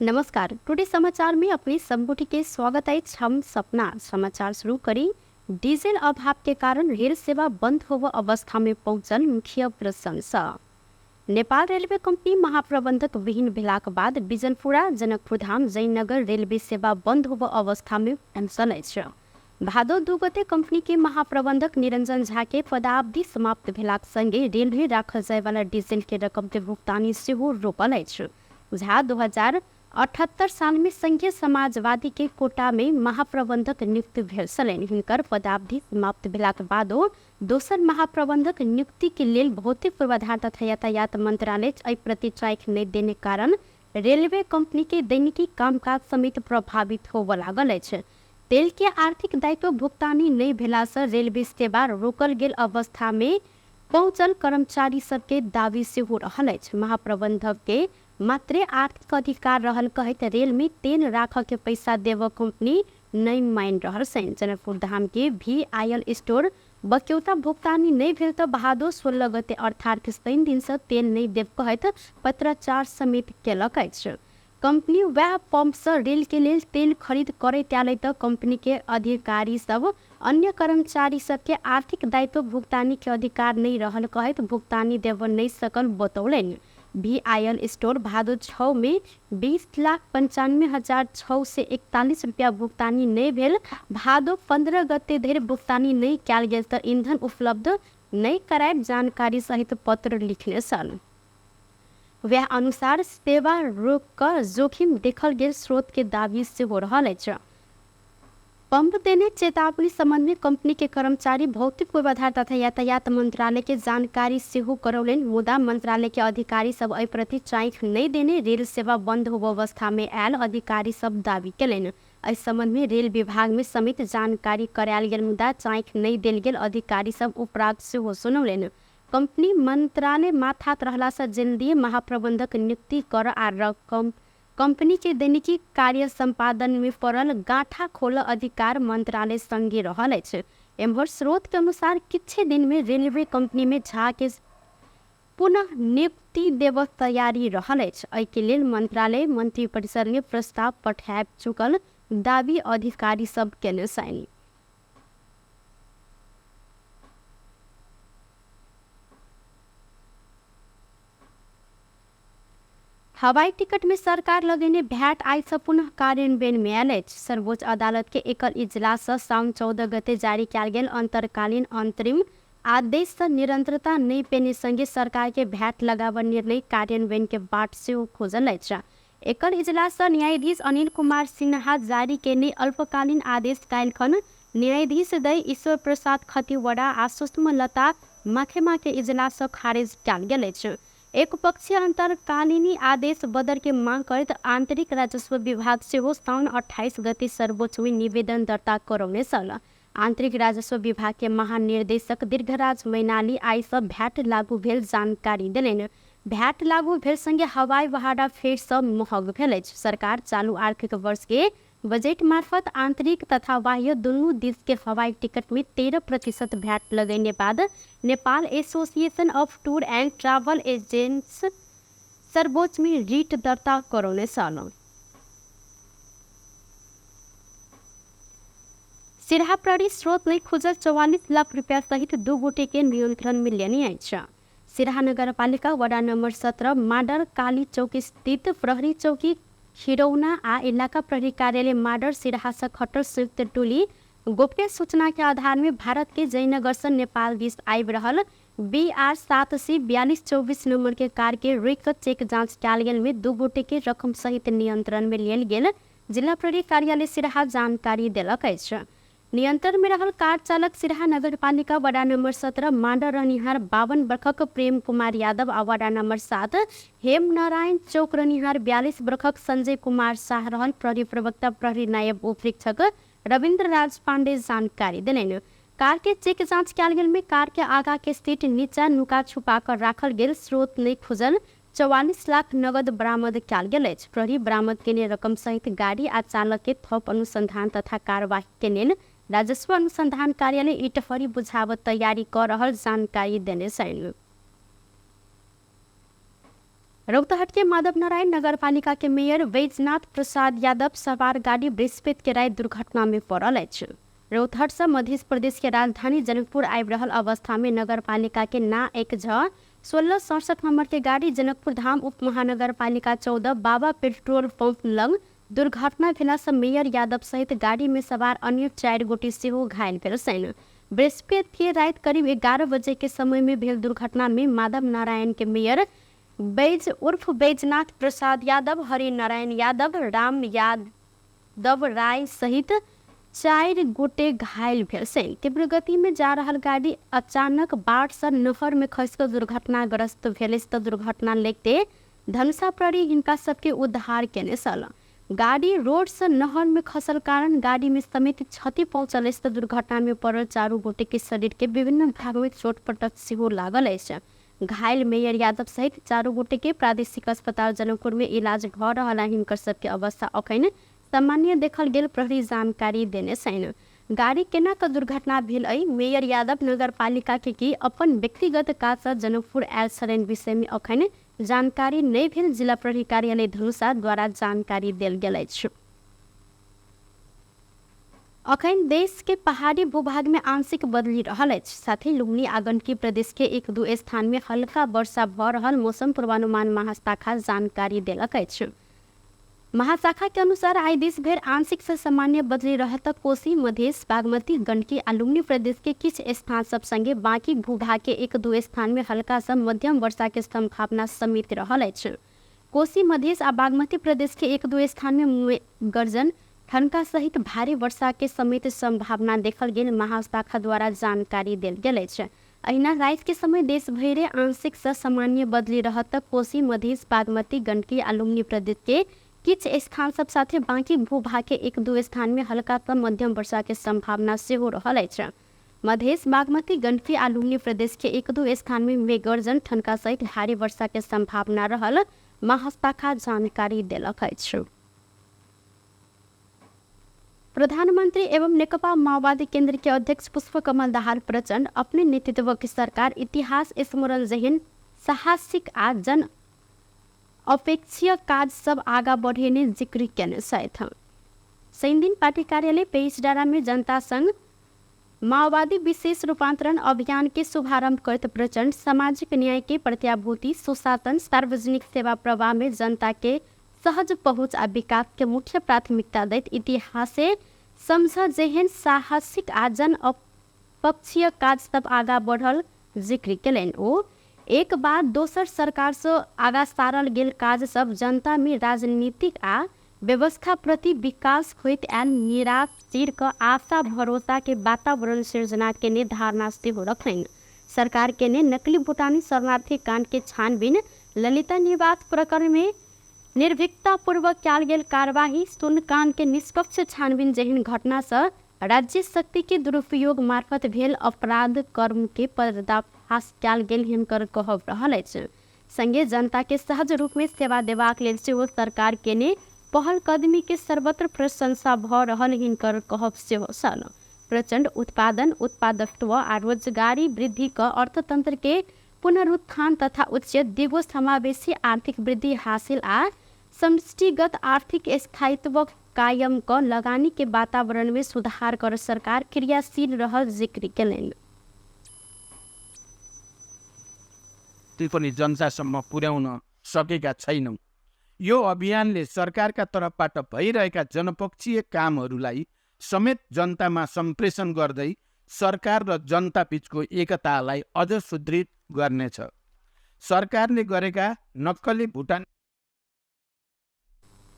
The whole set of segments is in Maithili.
नमस्कार, टुडे समाचार में अपने सब के स्वागत है। हम सपना समाचार शुरू करी। डीजल अभाव के कारण रेल सेवा बंद होव अवस्था में पहुंचल मुख्य प्रशंसा। नेपाल रेलवे कंपनी महाप्रबंधक विहीन भेलाक बाद बिजनपुरा जनकपुरधाम जयनगर रेलवे सेवा बंद होव अवस्था में पहुंचल अछि। भादो 2 गते कंपनी के महाप्रबंधक निरंजन झा के पदावधि समाप्त भेलाक संगे रेलवे राखल जायवाला डीजल के रकम के भुगतानी सेहो रोकल अछि। झा 2078 साल में संघीय समाजवादी के कोटा में महाप्रबंधक नियुक्त भेल छलनि। हिनकर पदावधि समाप्त भेलाक बादो दोसर महाप्रबंधक नियुक्ति के लेल भौतिक पूर्वाधार तथा यातायात मंत्रालय एहि प्रति चाइख नहि देने कारण रेलवे कंपनी के दैनिकी कामकाज समेत प्रभावित होबऽ लागल अछि। तेल के आर्थिक दायित्व भुगतानी नहि भेला से रेलवे सेवा रोकल गेल अवस्था में पहुंचल कर्मचारी सबके दावी सेहो रहल अछि। महाप्रबंधक के मात्रे आर्थिक अधिकार रहल कहैत रेल में तेल राखऽ के पैसा देबऽ कंपनी नहि मानि रहल छनि। जनकपुर धाम के भी आयल स्टोर बक्यौता भुगतानी नहि भेल तऽ भादो 16 गते अर्थात शनि दिन से तेल नहि देब कहैत पत्राचार समेत केलक अछि। कंपनी वएह पंप से रेल के लेल तेल खरीद करैत आयल तऽ कंपनी के अधिकारी सब अन्य कर्मचारी सबके आर्थिक दायित्व भुगतानी के अधिकार नहि रहल कहैत भुगतानी देबऽ नहि सकल बतौलनि। भी आयल स्टोर भादो 6 में 20,95,641 रुपया भुगतानी नहि भेल। भादो 15 गते धरि भुगतानी नहि कयल गेल तऽ ईंधन उपलब्ध नहि करायब जानकारी सहित पत्र लिखने छल। वएह अनुसार सेवा रोक कऽ जोखिम देखल गेल स्रोत के दावी सेहो रहल अछि। पंप देने चेतावनी संबंध में कंपनी के कर्मचारी भौतिक पूर्वाधार तथा यातायात मंत्रालय के जानकारी सेहो करौलनि, मुदा मंत्रालय के अधिकारी सब एहि प्रति चाँखि नहि देने रेल सेवा बंद होब अवस्था में आयल अधिकारी सब दावी केलनि। एहि संबंध में रेल विभाग में समेत जानकारी करायल गेल, मुदा चाँखि नहि देल गेल अधिकारी सब उपराग सेहो सुनौलनि। कंपनी मंत्रालय माथात रहला से जल्दी महाप्रबंधक नियुक्ति कर आ रकम कंपनी के दैनिकी कार्य संपादन में पड़ल गांठा खोलऽ अधिकार मंत्रालय संगे रहल अछि। एम्हर स्रोत के अनुसार किछे दिन में रेलवे कंपनी में झा के पुनः नियुक्ति देबऽ तैयारी रहल अछि। एहि के लेल मंत्रालय मंत्रिपरिषद में प्रस्ताव पठाबि चुकल दावी अधिकारी सब केने छनि। हवाई टिकट में सरकार लगेने भ्याट आइ से पुनः कार्यान्वयन में आयल अछि। सर्वोच्च अदालत के एकल इजलास से साउन 14 गते जारी कयल गेल अंतरकालीन अंतरिम आदेश से निरंतरता नहि पेने संगे सरकार के भ्याट लगाबऽ निर्णय कार्यान्वयन के बाट सेहो खोजल अछि। एकल इजलास से न्यायाधीश अनिल कुमार सिन्हा जारी केने अल्पकालीन आदेश काल्हिखन न्यायाधीश दय ईश्वर प्रसाद खतिवड़ा आ सुषमा माथेमा के इजलास से खारिज कयल गेल अछि। एक पक्षीय अंतरकालीनी आदेश बदर के मांग करैत आंतरिक राजस्व विभाग सेहो साउन 28 गते सर्वोच्च में निवेदन दर्ता करौने छल। आंतरिक राजस्व विभाग के महानिर्देशक दीर्घराज मैनाली आइ से भ्याट लागू भेल जानकारी देलनि। भ्याट लागू भेल संगे हवाई भाड़ा फेर से महग भेल अछि। सरकार चालू आर्थिक वर्ष के बजट मार्फत आंतरिक तथा बाह्य दुनू देश के हवाई टिकट में 13% भ्याट लगेने बाद Nepal association of tour and travel agents सर्वोच्च में रिट दर्ता करौने छल। सिरहा प्रहरी स्रोत नहि खुजल 44 लाख रुपया सहित 2 गोटे के नियंत्रण में लेने अछि। सिरहा नगरपालिका वडा नंबर 17 माडर काली चौक स्थित प्रहरी चौकी खिरौना आ इलाका प्रहरी कार्यालय माडर सिरहा से खटल संयुक्त टोली गोप्य सूचना के आधार में भारत के जयनगर से नेपाल दिस आबि रहल BR 7 C 4224 number के कार के रोकि कऽ चेक जांच कयल गेल में 2 गोटे के रकम सहित नियंत्रण में लेल गेल जिला प्रहरी कार्यालय सिरहा जानकारी देलक अछि। नियंत्रण में रहल कार चालक सिरहा नगरपालिका वडा नंबर 17 मांडर रहनिहार 52 बरखक प्रेम कुमार यादव आ वडा नंबर 7 हेमनारायण चौक रहनिहार 42 बरखक संजय कुमार शाह रहल प्रहरी प्रवक्ता प्रहरी नायब उपरीक्षक रविन्द्र राज पांडे जानकारी देलनि। कार के चेक जांच कयल गेल में कार के आगा के सीट नीचा नुका छुपा कर राखल गेल स्रोत नहि खुजल 44 लाख नगद बरामद कयल गेल अछि। प्रहरी बरामद केने रकम सहित गाड़ी आ चालक के थप अनुसंधान तथा कार्यवाही के लेल राजस्व अनुसंधान कार्यालय इटहरी बुझाबऽ तैयारी कऽ रहल जानकारी देने छनि। रौतहट के माधव नारायण नगरपालिका के मेयर वैजनाथ प्रसाद यादव सवार गाड़ी बृहस्पति के राति दुर्घटना में पड़ल अछि। रौतहट से मध्य प्रदेश के राजधानी जनकपुर आबि रहल अवस्था में नगरपालिका के ना 1 झ 1667 नंबर के गाड़ी जनकपुर धाम उप महानगरपालिका 14 बाबा पेट्रोल पंप लग दुर्घटना भेला से मेयर यादव सहित गाड़ी में सवार अन्य 4 गोटे सेहो घायल भेल छनि। बृहस्पति के राति करीब 11 बजे के समय में भेल दुर्घटना में माधव नारायण के मेयर बैज उर्फ बैजनाथ प्रसाद यादव, हरिनारायण यादव, राम यादव राय सहित 4 गोटे घायल भेल छनि। तीव्र गति में जा रहल गाड़ी अचानक बाढ़ से नहर में खसि कऽ दुर्घटनाग्रस्त भेल अछि। तऽ दुर्घटना लगिते धनुषा प्रहरी हिनका सबके उद्धार केने छल। गाड़ी रोड से नहर में खसल कारण गाड़ी में समेत क्षति पहुंचल अछि। तऽ दुर्घटना में पड़ल 4 गोटे के शरीर के विभिन्न भाग में चोट पटक सेहो लागल अछि। घायल मेयर यादव सहित 4 गोटे के प्रादेशिक अस्पताल जनकपुर में इलाज भऽ रहल है। हिनकर सबके अवस्था अखन सामान्य देखल गेल प्रहरी जानकारी देने छनि। गाड़ी केना कऽ दुर्घटना भेल अइ मेयर यादव नगरपालिका के की अपन व्यक्तिगत काज से जनकपुर आयल छलनि विषय में अखन जानकारी नहि भेल जिला प्रहरी कार्यालय धनुषा द्वारा जानकारी देल गेल अछि। अखन देश के पहाड़ी भूभाग में आंशिक बदली रहल अछि। साथ ही लुम्बिनी आ गण्डकी प्रदेश के 1-2 स्थान में हल्का वर्षा भऽ रहल मौसम पूर्वानुमान महाशाखा जानकारी देलक अछि। महाशाखा के अनुसार आइ देश भरि आंशिक से सामान्य बदली रहत। कोसी, मधेश, बागमती, गण्डकी आ लुम्बिनी प्रदेश के किछु स्थान सब संगे बाकी भूभाग के 1-2 स्थान में हल्का से मध्यम वर्षा के संभावना समेत रहल अछि। कोसी, मधेश आ बागमती प्रदेश के 1-2 स्थान में गर्जन ठनका सहित भारी वर्षा के समेत संभावना देखल गेल महाशाखा द्वारा जानकारी देल गेल अछि। अहिना राति के समय देश भरि आंशिक से सामान्य बदली रहत। कोसी, मधेश, बागमती, गण्डकी आ लुम्बिनी प्रदेश के किछु स्थान सब साथे बाकी भूभाग के 1-2 स्थान में हल्का से मध्यम वर्षा के संभावना सेहो रहल अछि। मधेश, बागमती, गण्डकी आ लुम्बिनी प्रदेश के 1-2 स्थान में मेघगर्जन ठनका सहित भारी वर्षा के संभावना रहल महाशाखा जानकारी देलक अछि। प्रधानमंत्री एवं नेकपा माओवादी केंद्र के अध्यक्ष पुष्पकमल दाहाल प्रचण्ड अपने नेतृत्व के सरकार इतिहास स्मरण जेहन साहसिक आ जन अपेक्षीय काज सब आगा बढ़ेने जिक्र केने छथि। शनिदिन पार्टी कार्यालय पेइसडाँडा में जनता संग माओवादी विशेष रूपांतरण अभियान के शुभारंभ करत प्रचण्ड सामाजिक न्याय के प्रत्याभूति, सुशासन, सार्वजनिक सेवा प्रवाह में जनता के सहज पहुँच आ विकास के मुख्य प्राथमिकता दैत इतिहासे समझ जेहन साहसिक आ जन पक्षीय काज सब आगा बढ़ल जिक्र केलनि। ओ एक बाद दोसर सरकार से आगा सारल गेल काज सब जनता में राजनीतिक आ व्यवस्था प्रति विकास होइत आयल निराश चीर क आशा भरोसा के वातावरण सिर्जना केने धारणा सेहो रखलनि। सरकार केने नकली भूटानी शरणार्थी कांड के छानबीन, ललिता निवास प्रकरण में निर्भीकतापूर्वक कयल गेल कार्यवाही, सुनकांड के निष्पक्ष छानबीन जेहन घटना से राज्य शक्ति के दुरुपयोग मार्फत भेल अपराध कर्म के पर्दाफाश कयल गेल हिनकर कहब रहल अछि। संगे जनता के सहज रूप में सेवा देबाक लेल सेहो सरकार केने पहल कदमी के सर्वत्र प्रशंसा भऽ रहल हिनकर कहब सेहो छल। प्रचण्ड उत्पादन, उत्पादकत्व आ रोजगारी वृद्धि क अर्थतंत्र के पुनरुत्थान तथा उच्च दिगो समावेशी आर्थिक वृद्धि हासिल आ समष्टिगत आर्थिक स्थायित्व कायम क लगानी के वातावरण में सुधार कर सरकार क्रियाशील रहल जिक्र केलनि। त्यो पनि जनतासम्म पुर्याउन सकेका छैनौँ। यो अभियानले सरकारका तर्फबाट भइरहेका जनपक्षीय कामहरूलाई समेत जनतामा सम्प्रेषण गर्दै सरकार र जनता बीचको एकतालाई अझ सुदृढ गर्नेछ। सरकारले गरेका नक्कली भुटान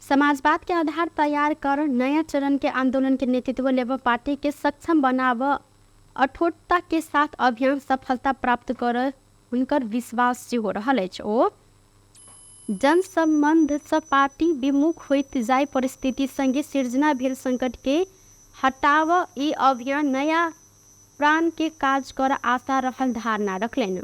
समाजवाद के आधार तैयार कर नया चरण के आंदोलन के नेतृत्व लेब पार्टी के सक्षम बनाव अठोटता के साथ अभियान सफलता प्राप्त कर हुनकर विश्वास सेहो रहल अछि। ओ जनसम्बन्ध सँ पार्टी विमुख होइत जाय परिस्थिति संगे सिर्जना भेल संकट के हटाव ई अभियान नया प्राण के काज कर आशा रहल धारणा रखलनि।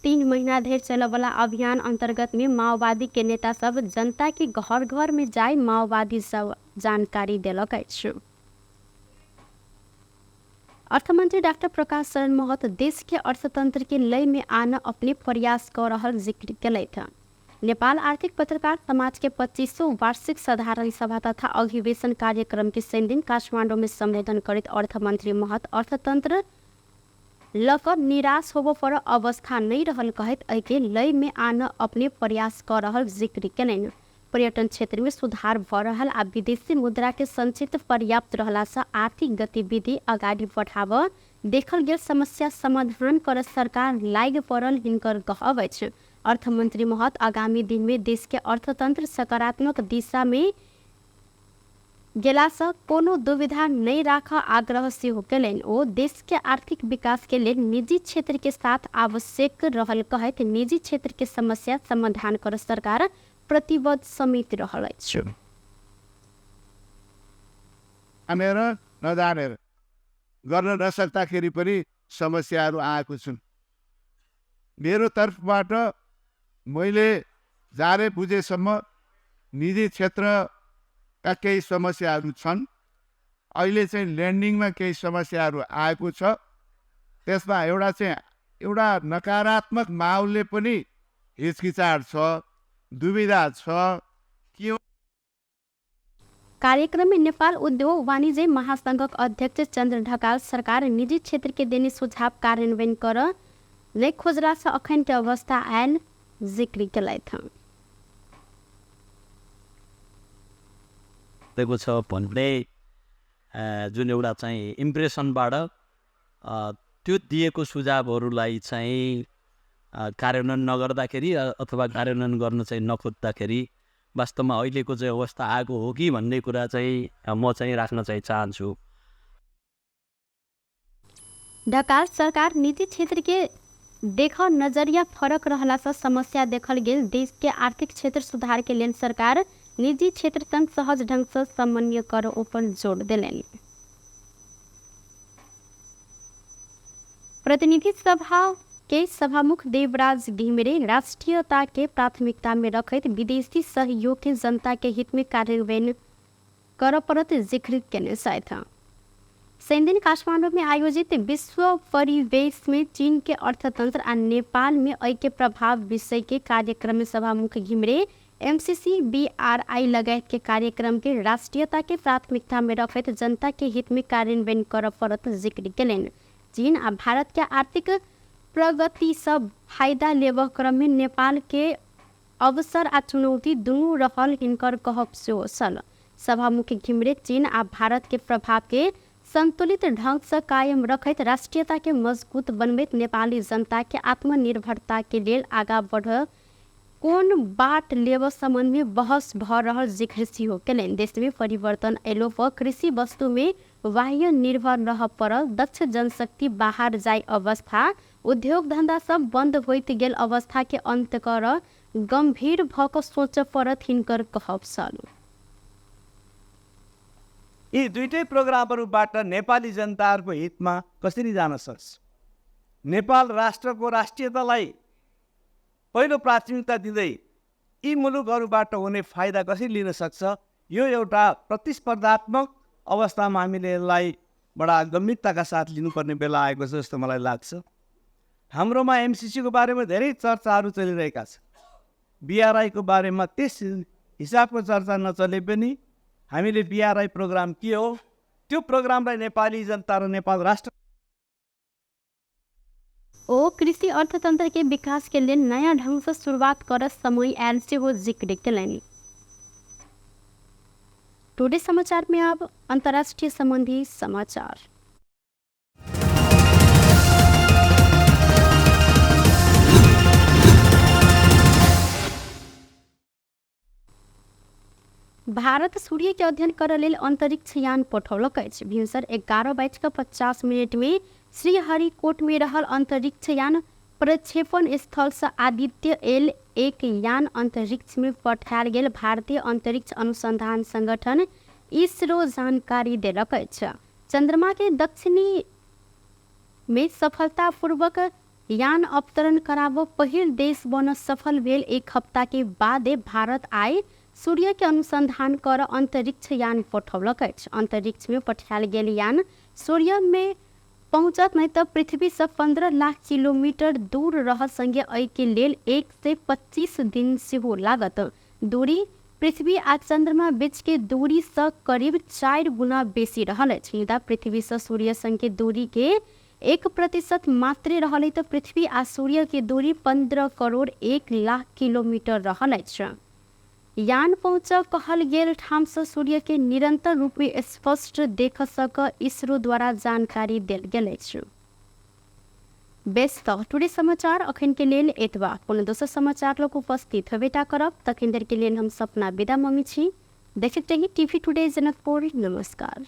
3 महीना धरि चलयवला अभियान अंतर्गत में माओवादी के नेता सब जनता के घर घर में जाय माओवादी सब जानकारी देलक अछि। अर्थमंत्री डाक्टर प्रकाश शरण महत देश के अर्थतंत्र के लय में आन अपने प्रयास कर रहल जिक्र केलथि। नेपाल आर्थिक पत्रकार समाज के 25वां वार्षिक साधारण सभा तथा अधिवेशन कार्यक्रम के शनिदिन काठमाडौँ में सम्बोधन करैत अर्थमन्त्री महत अर्थतन्त्र लक निराश होबऽ पर अवस्था नहि रहल कहैत एहिके लय में आन अपने प्रयास क रहल जिक्र केलनि। पर्यटन क्षेत्र में सुधार भ रहल आ विदेशी मुद्रा के संचित पर्याप्त रहला सँ आर्थिक गतिविधि अगाडि बढ़ाबऽ देखल गेल समस्या समाधान कर सरकार लागि पड़ल हिनकर कहब अछि। अर्थमन्त्री महत आगामी दिन में देश के अर्थतन्त्र सकारात्मक दिशा में गेलासँ कोनो दुविधा नहि राखऽ आग्रह सेहो केलनि। ओ देशके आर्थिक विकासके लेल निजी क्षेत्रके साथ आवश्यक रहल कहैत निजी क्षेत्रके समस्या समाधान कर सरकार प्रतिबद्ध समेत रहल अछि। जानेर नजानेर गर्न नसक्दाखेरि पनि समस्याहरू आएको छन्। मेरो तर्फबाट मैले जाने बुझेसम्म निजी क्षेत्रका केही समस्याहरू छन्। अहिले चाहिँ ल्यान्डिङमा केही समस्याहरू आएको छ। त्यसमा एउटा चाहिँ एउटा नकारात्मक माहौलले पनि हिचकिचाहट छ, दुविधा छ। के कार्यक्रम में नेपाल उद्योग वाणिज्य महासंघक अध्यक्ष चंद्र ढकाल सरकार निजी क्षेत्र के देने सुझाव कार्यान्वयन कर नहि खोजला से अखन के अवस्था आयल जिक्र केलथि। दिएको छ भन्ने जुन एउटा चाहिँ इम्प्रेसनबाट त्यो दिएको सुझावहरूलाई चाहिँ कार्यान्वयन नगर्दाखेरि अथवा कार्यान्वयन गर्न चाहिँ नखोज्दाखेरि वास्तवमा अहिलेको चाहिँ अवस्था आएको हो कि भन्ने कुरा चाहिँ म चाहिँ राख्न चाहिँ चाहन्छु। ढकाल सरकार निजी क्षेत्र के देख नजरिया फरक रहला से समस्या देखल गेल देश के आर्थिक क्षेत्र सुधार के लेल सरकार निजी क्षेत्र संग सहज ढंग से समन्वय कर ऊपर जोर देलनि। प्रतिनिधि सभा के सभामुख देवराज घिमिरे राष्ट्रियता के प्राथमिकता में रखैत विदेशी सहयोग के जनता के हित में कार्यान्वयन कर परत जिक्र केने छथि। शनिदिन काठमाडौँ में आयोजित विश्व परिवेश में चीन के अर्थतंत्र आ नेपाल में एहि के प्रभाव विषय के कार्यक्रम में सभामुख घिमिरे एमसीसी बीआरआई लगायत के कार्यक्रम के राष्ट्रीयता के प्राथमिकता में रखैत जनता के हित में कार्यान्वयन कर परत जिक्र केलनि। चीन आ भारत के आर्थिक प्रगति सब फायदा लेबऽ क्रम में नेपाल के अवसर आ चुनौती दुनू रहल हिनकर कहब सेहो छल। सभामुख घिमिरे चीन आ भारत के प्रभाव के संतुलित ढंग से कायम रखैत राष्ट्रीयता के मजबूत बनबैत नेपाली जनता के आत्मनिर्भरता के लेल आगा बढ़ कोन बाट लेबऽ संबंध में बहस भ रहल जिक्र सेहो केलनि। देश में परिवर्तन अयलो पर कृषि वस्तु में बाह्य निर्भर रह पड़ल, दक्ष जनशक्ति बाहर जाय अवस्था, उद्योग धंधा सब बंद होइत गेल अवस्था के अंत कर गंभीर भ क सोच पड़त हिनकर कहब छल। यी दुईटै प्रोग्रामहरूबाट नेपाली जनताहरूको हितमा कसरी जान सक्छ? नेपाल राष्ट्रको राष्ट्रियतालाई पहिलो प्राथमिकता दिँदै यी मुलुकहरूबाट हुने फाइदा कसरी लिन सक्छ? यो एउटा प्रतिस्पर्धात्मक अवस्थामा हामीले यसलाई बडा गम्भीरताका साथ लिनुपर्ने बेला आएको छ जस्तो मलाई लाग्छ। हाम्रोमा एमसिसीको बारेमा धेरै चर्चाहरू चलिरहेका छन्। बिआरआईको बारेमा त्यस हिसाबको चर्चा नचले पनि हामीले बिआरआई प्रोग्राम के हो, त्यो प्रोग्रामलाई नेपाली जनता र नेपाल राष्ट्र ओ कृषि अर्थतंत्र के विकास के लेल नया ढंग से शुरुआत कर समय आयल सेहो जिक्र केलनि। टुडे समाचार में अब अंतर्राष्ट्रीय संबंधी समाचार। भारत सूर्य के अध्ययन कर लेल अंतरिक्ष यान पठौलक अछि। भिनसर 11:50 में श्रीहरिकोट में रहल अंतरिक्ष यान प्रक्षेपण स्थल से आदित्य एल एक यान अंतरिक्ष में पठायल गेल भारतीय अंतरिक्ष अनुसंधान संगठन इसरो जानकारी देलक अछि। चंद्रमा के दक्षिणी में सफलतापूर्वक यान अवतरण कराबऽ पहिल देश बन सफल भेल एक हप्ता के बादे भारत आइ सूर्य के अनुसंधान कर अंतरिक्ष यान पठौलक अछि। अंतरिक्ष में पठायल गेल यान सूर्य में पहुँचत, नहि तऽ पृथ्वी से 15 लाख किलोमीटर दूर रहल संगे एहिके लेल 125 दिन सेहो लागत। दूरी पृथ्वी आ चंद्रमा बीच के दूरी से करीब 4 गुना बेसी रहल अछि, मुदा पृथ्वी से सूर्य संग के दूरी के 1% मात्रे रहल तऽ पृथ्वी आ सूर्य के दूरी 15 करोड़ 1 लाख किलोमीटर रहल अछि। यान पहुँच कहल गेल ठाम से सूर्य के निरंतर रूप में स्पष्ट देख सक इसरो द्वारा जानकारी देल गेल अछि। बेस तऽ टुडे समाचार अखन के लेल एतबा। कोनो दोसर समाचार लोग उपस्थित होबेटा करब, तखन देर के लेल हम सपना विदा मम्मी छी। देखैत रही टीवी टुडे जनकपुर। नमस्कार।